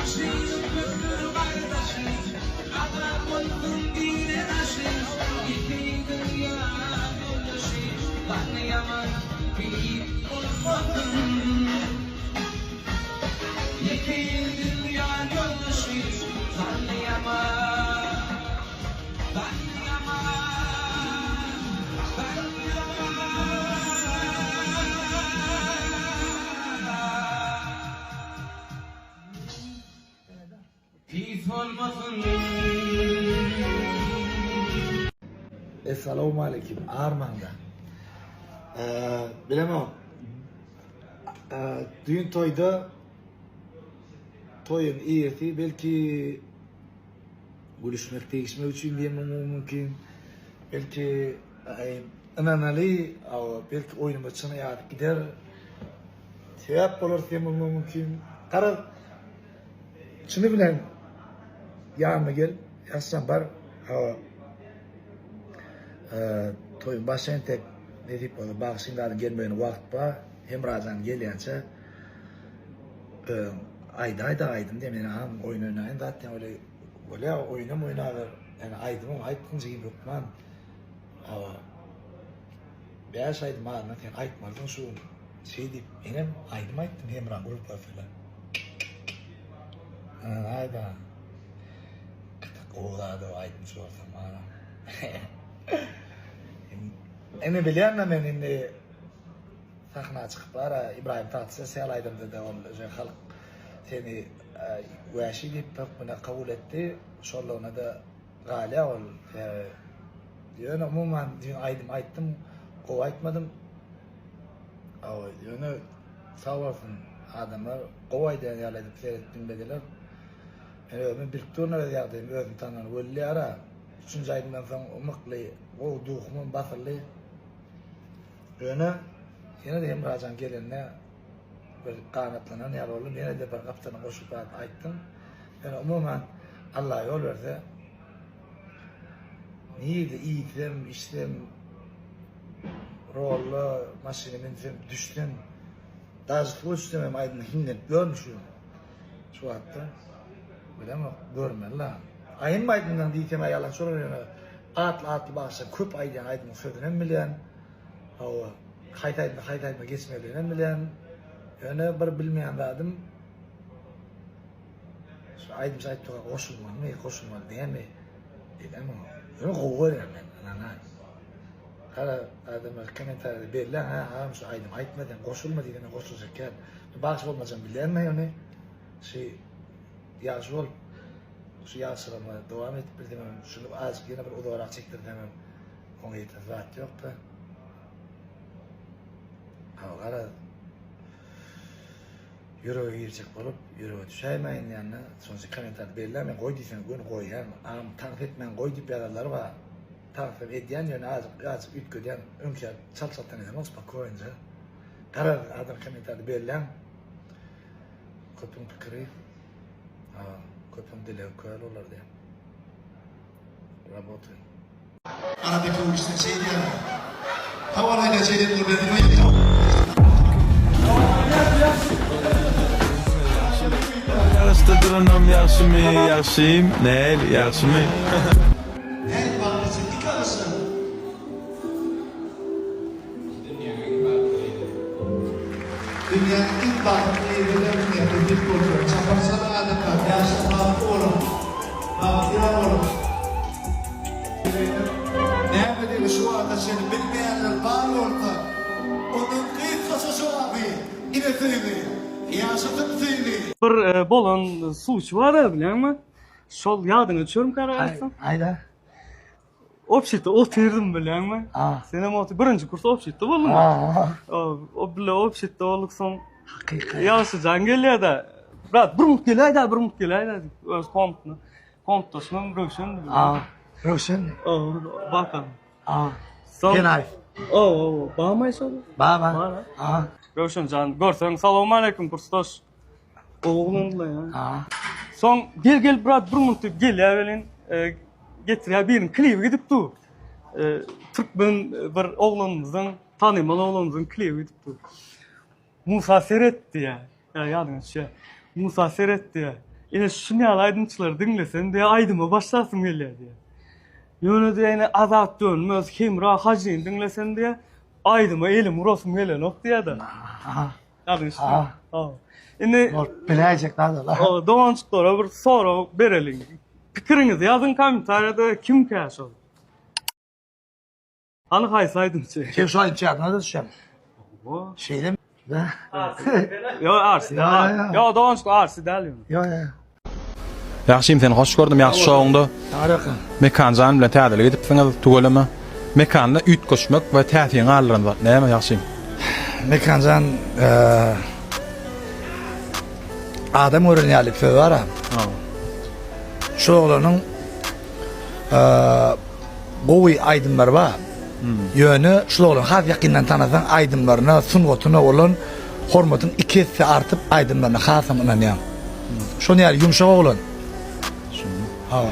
Ýagşy gardaşy, Azat bolsun dine daşy, Ýeke dünýä ýoldaşy, Gany ýaman pis bolmasyn. Ýeke dünýä ýoldaşy, Gany ýaman, gany ýaman, gany ýaman. Pis bolmasyn. Essalawmaleýkim armaňda. Bilemok. Düýn toýda toýuň irsi belki gülüşmek degişmek üçin diýen bolmagy mümkin. Belki ynanaly, belki oýnumyz çyna ýazyp gider. Sebäp bolar diýen bolmagy mümkin. Garaz Çyny bilen ýanyma gel, ýaşjan bar. Hawa. Toýuň başy entek nesip bolsa bagşyň zadyň gelmegine wagt bar. Hemrajan gelýänçä aýdaý-da aýdym diýen men agam oýun oýnaýyn zat diýen öyle bolýa oýunam oýnaber. Ýani aýdymam aýtgyn jigim hökman. Hawa. Bäş aýdym azyndan sen aýtmalysyň şu gün. Şeý diýip menem aýdym aýtdym Hemraň gruppasy bilen. Aýda. Gaty gowy zat o aýdymçy bolsam ara. Indi bilýän-de men indi sahna çykyp bara Ibrahim Tatlyses ýaly aýdymda-da ol halk seni wäşi diýip hökmünde kabul etdi. Şonlugyna-da Galýar ol. Ýöne umuman düýn aýdym aýtdym, gowy aýtmadym. Hawa, ýöne sag bolsun adamlar gowy aýdýan ýaly edip seredip diňlediler. Men özüm bilip durun öz ýagdaýymy, özüm tanan weli ara. Üçünji aýdymdan soň ymykly, gowy duhumam basyldy. Ýöne ýene-de Hemrajan gelende bir ganatlanan ýaly boldum. Ýene-de bir gapdaldan goşup zat aýtdym. Ýöne umuman Allah ýol berse nirde iýsem, içsem, rolla maşyna minsem, düşsem, daže suwa düşsem hem aýdyma hiňlenip ýörün şu şu wagtda. Bilemok, görmeli la. Aýym aýdymdan diýsem ýalan bolar ýöne atly-atly bagşa köp aýdýan aýdymyň sözüni hem bilýän. Hawa, haýsy aýdyma haýsy aýdyma geçmelidigini hem bilýän. Ýöne bir bilmeýän zadym şu aýdymçy aýdyp durka goşulmalymy, goşulmaly dälmi bilemok. Ýöne gowy görýän men, ynanaý. Gara adamlar kommentariýada belläň, hä agam şu aýdymy aýtma sen, goşulma diýsem men goşuljak däl. Bagşy bolmajam bilýän men ony. Şu ýagşy bolup şu ýagşylygyma dowam edip bilsemem, şuny azajyk ýene bir uzarak çekdirsemem Oňa ýeten zat ýok-da. Hawa, garaz, ýürege girjek bolup, ýürege düşäýmäýin diýende, şonça kommentariýa belläň, men goý diýseň göni goýýan, agam tans etmäň goý diýip ýazanlar bar. Tansam edýän, ýöne azajyk, azajyk üýtgedýän, öňki ýaly çalt-çaltdan edemok, spokoýnja. Garaz, adam kommentariýa belläň. Köpüň pikiri, köpüň dilegi köl bolar diýen. Rabotaý. Arada köwüşde şeý diýýärler. Hawa aýda şeýle bolberdi. Ýaryşda duranam ýagşymy, ýagşym, näl, ýagşymy? Nädip bagtly çekdik alyşyň. Dünýäniň iň bagtly ýeri nesip bolsa. Çaparçaly adamlar ýaşap bagtly boluň. Bagtyýar boluň. Nämedigini şu wagta çenli bilmeýänler bar bolsa, ondan gysgaça jogaby, ine söýgi! Ýaşasyn söýgi! Bir bolan suwçy bar-a bilýäňmi? Şol ýadyňa düşermikä aýtsam? Aýda. Obşitde otyrdym bilýäňmi? Senem otyr. Birinji kurs obşitde bolduň. O bile obşitde bolduk soň. Hakykat. Ýagşyjan gelýär-de. Brat, bir minut geläý-dä, bir minut geläý-dä diýip, öz komnatyna. Komnatdaşymam Röwşen. A, Röwşen. O, Bakan. A. Soň. Kenaýew. O, o, barmy şol? Bar, bar. A. Röwşen jan, görseň, salowmaleýkim kursdaş. Oglandylar ya. Ha. Soň gel gel brat bir minut diýip gelýär welin e, getirýär biriniň klibi gidip dur. E, türkmen e, bir oglanymyzyň tanymal oglanymyzyň klibi gidip dur. Musa seret diýýär. Ýa ýadyňa düşýär. Musa seret diýýär. Ine şuny ýaly aýdymçylary diňlesem diýýär, aýdyma başlasym gelýär diýýär. Ýöne diýýär, ine Azat Dönmez, Hemra Hajyny diňlesem diýýär, aýdyma elim urasym gelenok diýýär-de. Ýalňyş. Ha. Indi biläýjek zat ol. Doganjyklara bir sorag bereliň. Pikiriňizi ýazyň kommentariýada kimkä şol? Hany haýsy aýdymçy? Sen şu aýdymçy ýadyňa düşýärmi? Şeýle Ýok, Arsi. Ýok, doganjyk Arsi däl ýöne. Ýok, ýok. Ýagşym seni hoş gördüm ýagşy şowyňda. Mekanjan bilen täzelik edipsiňiz tüweleme. Mekanda üýtgeşmek we täsin galdyran zat näme Ýagşym? Mekanjan adam gören ýaly söz bar. Şu oglanyň gowy aýdymlary bar. Ýöne şul oglany has ýakyndan tanasaň aýdymlaryna, sungatyna bolan hormatyň iki esse artyp aýdymlaryna hasam ynanýaň. Şon ýaly ýumşak oglan. Hawa.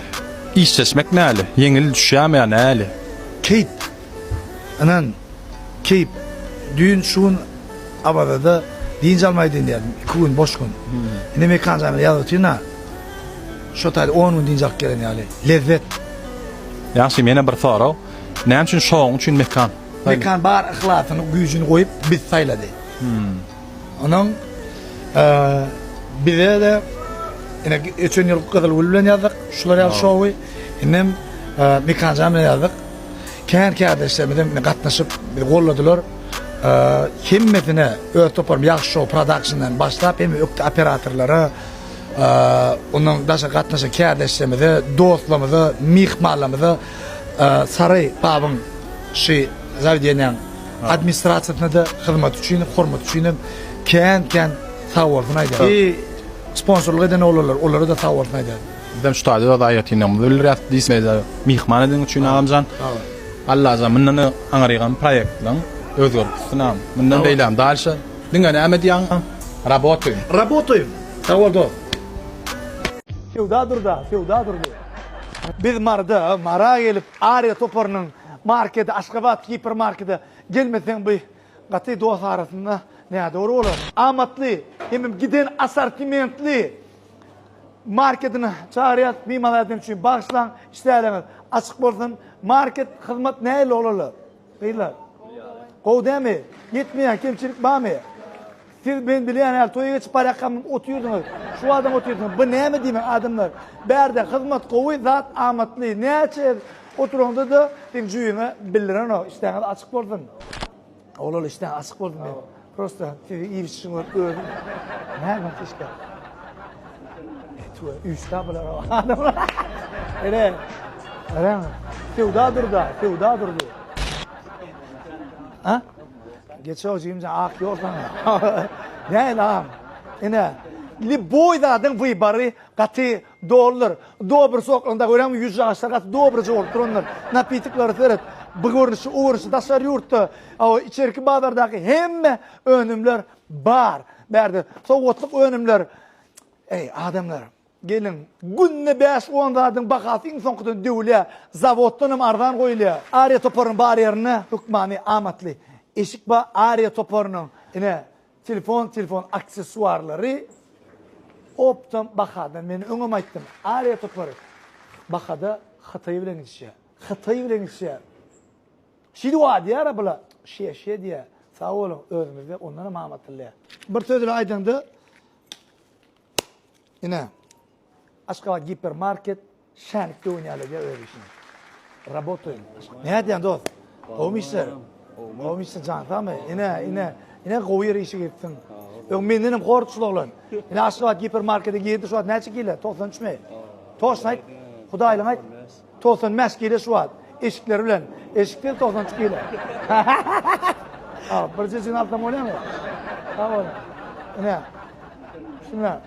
Işleşmek näli? Ýeňil düşýärmi ýa näli? Keýp. Ynan, keýp. Düýn şu gün Awazada dynç almaýdyn diýýärdim. Iki gün boş gün. Indi Mekan jan bilen ýazyp otyryn-a. Şo taýda on gün dynç alyp gelen ýaly. Lezzet. Ýagşym ýene bir sorag. Näme üçin şoň üçin Mekan? Mekan bar yhlasyny, güýjüni goýup bizi saýlady. Onuň bize-de ine geçen ýyl Gyzylgül bilen ýazdyk şular ýaly şowy. Indem Mekanjan bilen ýazdyk. Kän kärdeşlerimiz hem gatnaşyp bizi golladylar. Hemmesine öz toparym Ýagşy Şow Productiondan başlap hemme ökde operatorlara, ondan daşary gatnaşan kärdeşlerimize, dostlarymyza, myhmanlarymyza Sary babyň şu zawedeniýaň administrasiýasyna-da hyzmaty üçin, hormaty üçin hem kän-kän sag bolsun aýdýarys. I sponsorlyk eden oglanlar, olara-da sag bolsun aýdýarys. Bizem şu taýda öz aýratynlygymyzy bildirýäs. Diýsmede myhman edeniň üçin agamjan. Allajan mundan aňyrygam proýektleň özgerip gitsin agam. Mundan beýläm dalşa diňe näme diýýäň rabotaýym. Rabotaýym. Sag bol dost. Söwda durda, söwda durdy. Biz Maryda, Mara gelip Ariýa toparynyň marketi Aşgabat gipermarkete gelmeseň bu gaty dost arasynda nädogry bolar. Amatly hemem giden assortimentli marketine çagyrýas myhman eden üçin bagyşlaň işdäliňiz açyk bolsun market hyzmat nähili oglanlar gyzlar gowy dämi ýetmeýän kemçilik barmy Siz men bilýän ýaly toýa geçip barýarkam otyrdyňyz. Şu wagtam otyrsyňyz. Bu näme diýmek adamlar? Bärde hyzmat gowy, zat amatly. Näçe oturaňda-da seň jübiňe bildirenok. Işdäňiz açyk bolsun. Oglanlar işdäň açyk bolsun men. Prosta sizi iýip içişiňi görüp özüm. Näme işdä? Tüwe, üýşdä bular adamlar. Ere. Ere. Söwda durda, söwda durdy. Ha? Geçow jigimjan ak ýol saňa. Näl agam. Ine, liboý zadyň wybary gaty doludyr. Dobry soklanda görýäňmi ýüz agaçlar gaty dobryja bolup durandyr. Napitoklary seret. Bu görnüşi, o görnüşi daşary ýurtda, içerki bazardaky hemme önümler bar. Bärde sowgatlyk önümler. Eý, adamlar. Geliň, günde bäş-on zadyň bahasy iň soňkudan döwülýär, zawoddan hem arzan goýulýar. Ariýa toparynyň bar ýerinde hökmany amatly eşik bar. Ariýa toparynyň ine telefon, telefon aksessuarlary optom bahadan. Men öňem aýtdym, Ariýa topary bahada Hytaý bilen gidişýär. Hytaý bilen gidişýär. Şeýdip diýýär-ä bular. Şeýe şeýe diýýär. Sag boluň, özümizde ondan hem amatly. Bir söz bilen aýdaňda, Ine, Aşgabat gipermarket şänik döwen ýaly edýär öz işini. Rabotaýyn. Nädýäň dost? Gowumy işler? Gowumy işler jan sagmy? Ine, ine, ine gowy ýere işe giripsiň. Öň menden hem hor şul oglan. Ine Aşgabat gipermarkete girdi şu wagt näçe kile? 93 mi? Toşny aýt. Hudaýlyň aýt. 95 kile şu wagt. Eşikleri bilen. Eşiksiz 93 kile. Ha, bir jejini alsam bolýarmy? Sag boluň. Ine. Şuna.